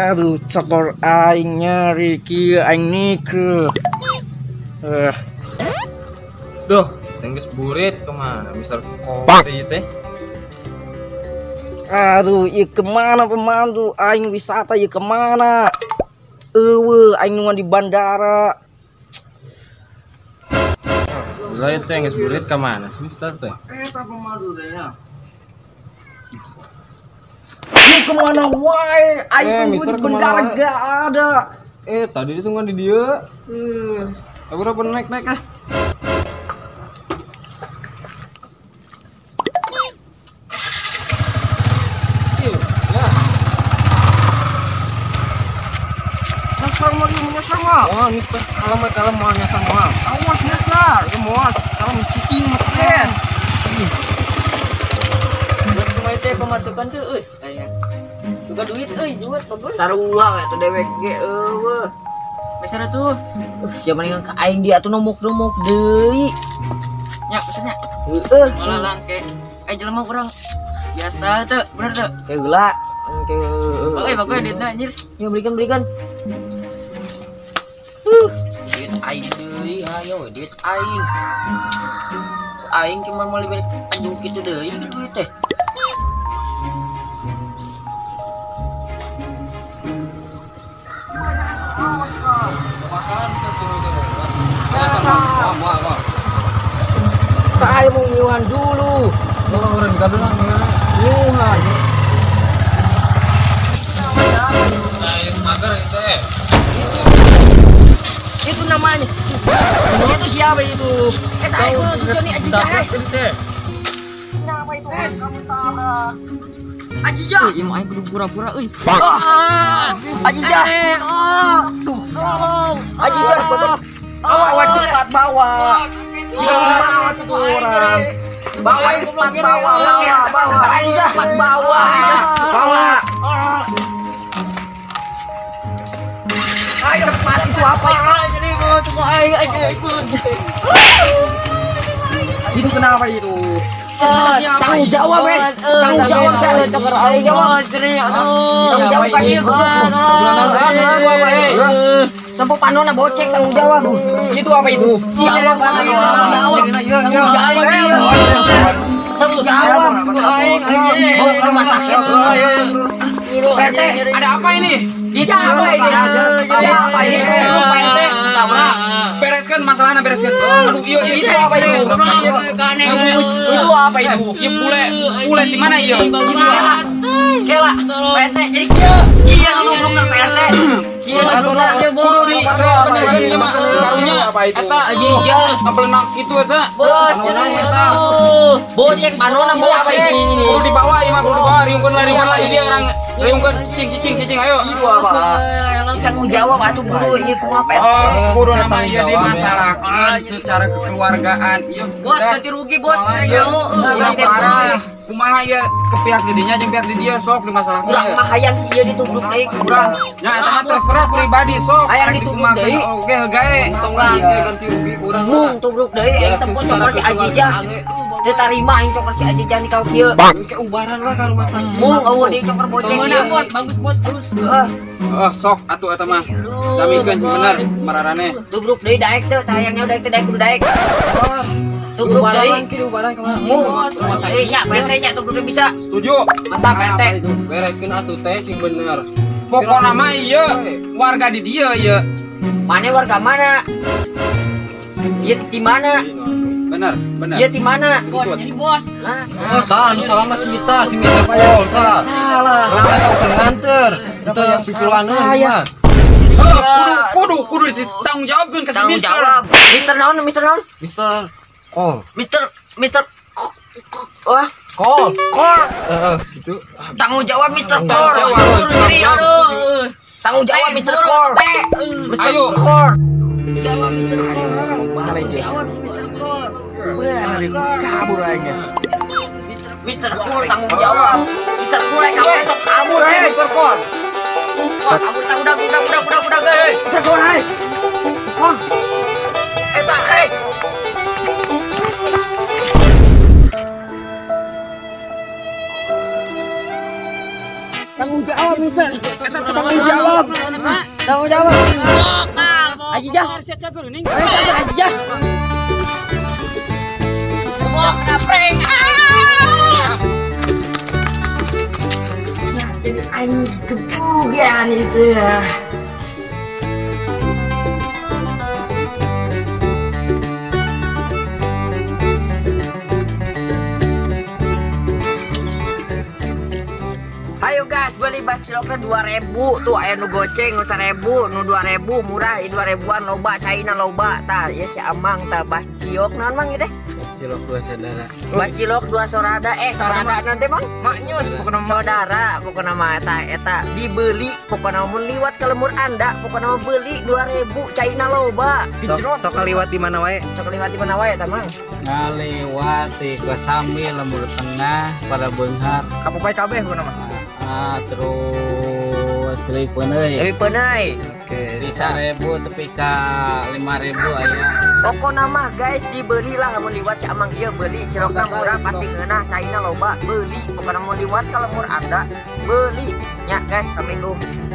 Aduh, cokor aing nyari kieu aing nikel. Duh, tenggeus burit kemana Mister Kopi teh? Aduh, ieu kemana pemandu? Aing wisata ieu kemana? Eueuh, aing nungan di bandara. Lah teh geus burit kemana sih Mister teh? Eta pemandu teh nya. Ieu kemana wae? Aing tunggu di bandara gak ada. Tadi ditungguan di dieu. Aku udah naik-naik ah. Sama. Oh, Mister, kalau mau nyasar mau. Awas nyasar. Itu mau kalau cicing yes. Bos kumaha teh pemasukan tuh euy. Juga duit euy, duit bagus. Sarua atuh dewek ge eueuh. Mesana tuh. Sia mendingan ka aing dia atuh nomok-nomok deui. Nya, pesennya. Heueuh. Moal langke. Jelema urang biasa teu, bener teu? Heula. Oke, bagus duitna anjir. Yuk belikan. Duit aing deui, ayo duit aing. Aing cuma mau beli anjung kitu deui duit teh. Saya mau nyuhan dulu. Oh, orang dikadulan nyuhan. Nah, mager itu Itu namanya. Itu siapa itu? Aing kudu si Joni Ajijah. Kenapa itu? Kamu tabrak. Ajijah. Ieu mah aing kudu pura-pura euy. Ajijah. Duh. Ajijah. Awas cepat bawa. Gimana tuh orang? Bawa cepat bawa. Bawa. Ajijah cepat bawa. Bawa. Ayo cepat itu apa? Jadi mau cuma aing ikut. Itu kenapa itu? Tanggung jawab, tanggung jawab saya. Tanggung jawab. Tanggung jawab kan ieu. Tempo panona bocek tanggung jawab. Itu apa itu? Tanggung jawab. Tanggung jawab. Bawa ke rumah sakit. RT, ada apa ini? Siapa ini? Siapa ini? RT, bereskan masalahnya, bereskan. Aduh, iya, itu apa itu? Itu apa itu? Iya, bule di mana iya? Kela, PRT jadi kieu. Iya, ngomong Pak RT. Sia maksudna karunya eta Ajijah apelna kitu eta. Bos, bocek panona bocek. Kudu dibawa ieu mah, kudu dibawa, riungkeun lah ieu dia orang riungkeun cicing ayo. Itu apa? Tanggung jawab atuh kudu ieu kumaha Pak RT. Kudu nama ieu dimasalahkeun secara kekeluargaan ieu. Bos ganti rugi bos. Ayo, ganti parah. Kumaha ieu ke pihak didinya jeung pihak di dia sok dimasalahkeun. Urang mah hayang si ieu ditubruk deui kurang. Nya eta mah terserah pribadi sok. Hayang ditubruk deui. Oke hegae. Untung lah ganti rugi urang. Mung tubruk deui aing tempo cokor si Ajijah. Teu tarima aing cokor si Ajijah ni kau kieu. Ke ubaran lah ka rumah sakit. Mung eueuh deui cokor bocek. Meunang bos, bagus bos, halus. Heeh. Sok atuh eta mah. Damikeun bener mararaneh. Tubruk deui daek teu hayangnya daek teu daek kudu daek. Tubruk deui. Mung. Nya Pak RT nya tubruk deui bisa. Setuju. Mantap RT. Bereskeun atuh teh sing bener. Pokona mah ieu warga di dieu ieu. Mana warga mana? Ieu di mana? Bener. Ieu di mana? Bos, jadi bos. Oh, salah, salah mah si kita, si Mister Paul, salah. Salah. Salah sok nganter. Teu pipilaneun mah. Kudu ditanggung jawabkeun ka si Mister. Mister naon? Mister naon? Mister Kol. Mister Wah, Kol. Kol. Heeh, gitu. Tanggung jawab Mister Kol. Tanggung jawab Mister Kol. Ayo. Kol. Jawab Mister Kol. Tanggung jawab Mister Kol. Benar kabur aingnya. Mister Kol tanggung jawab. Mister Kol kabur Mister Kol. Wah, kabur udah euy. Mister Kol hai. Kol. Eta hei. Tanggung jawab. jawab Mister. Tanggung jawab. Tanggung jawab. Ajijah. Ajijah. Kena prank. Jadi aing gebugan itu ya. Ayo guys, beli bas ciloknya 2000 tuh aya nu goceng nu 1000, nu 2000 murah, 2000-an loba, caina loba tah. Ya si Amang tah bas ciok naon mang ieu teh? Bas cilok 2 saudara. Bas cilok 2 saudara, saudara nanti mang maknyus pokona saudara pokona mah eta eta dibeli pokona mun liwat ke lemur Anda pokona mah beli 2000 caina loba. Sok kaliwat di mana wae? Sok kaliwat di mana wae eta mang? Ngaliwat di Kosambi Lembur Tengah pada Beunghar. Kapupai kabeh pokona mah. Terus leuwih peuneuy. Leuwih peuneuy. Oke. Di 1000 tepi ka 5000 aya. Pokona mah guys dibelilah lamun liwat si Amang ieu beli cilokna murah pati ngeunah caina loba beli pokona mun liwat ka lembur Anda beli nya guys. Assalamualaikum.